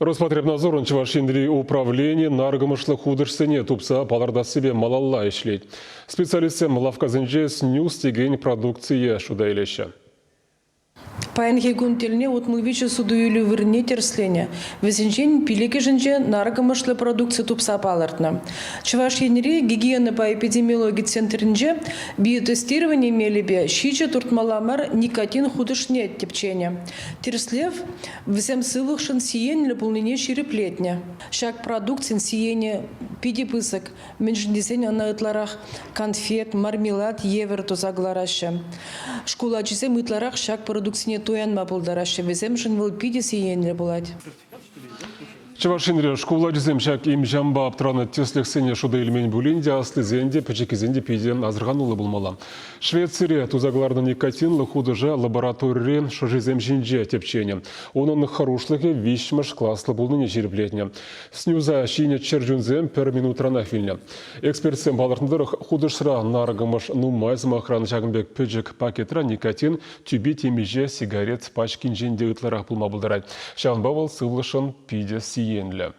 Роспотребнадзорӑн Чӑваш Енри управлени наркӑмӑшлӑ хутӑшсене тупса палӑртассипе малалла ӗҫлет. Специалистсем лавккасенче снюс текен продукцие шута илеҫҫӗ. Паянхи кун тӗлне 63 суту-илӳ вырӑнне тӗрӗсленӗ. Вӗсенчен пиллӗкӗшӗнче наркӑмӑшлӑ продукци тупса палӑртнӑ. Чӑваш Енри гигиенӑпа эпидемиологи центрӗнче биотестировани мелӗпе ҫичӗ туртмалла мар никотин хутӑшне тӗпченӗ. Тӗрӗслев вӗсем сывлӑхшӑн сиенлӗ пулнине ҫирӗплетнӗ. Ҫак продукцин сиенӗ питӗ пысӑк. Мӗншӗн тесен ӑна ытларах конфет, мармелад евӗр туса кӑлараҫҫӗ. Шкул ачисем ытларах ҫак продуктсене туянма пултараҫҫӗ. Вӗсемшӗн вӑл питӗ сиенлӗ пулать. Чӑваш Енре шкул ачисем ҫак им-ҫампа аптранӑ тӗслӗхсене шута илмен пулин те аслисен те, пӗчӗккисен те питӗ асӑрхануллӑ пулмалла. Швецире туса кӑларнӑ никотинлӑ хутӑша лабораторире шӑшисем ҫинче тӗпченӗ. Унӑн хӑрушлӑхӗ виҫҫӗмӗш класлӑ пулнине ҫирӗплетнӗ. Снюса ҫинӗ чӗрчунсем пӗр минутранах вилнӗ. Экспертсем палӑртнӑ тӑрӑх, хутӑшра наркӑмӑш нумай сӑмахран ҫакӑн пек пӗчӗк пакетра никотин тӳпи темиҫе сигарет пачкинчен те ытларах пулма пултарать. Ҫавӑнпа вӑл сывлӑшшӑн питӗ сиенлӗ.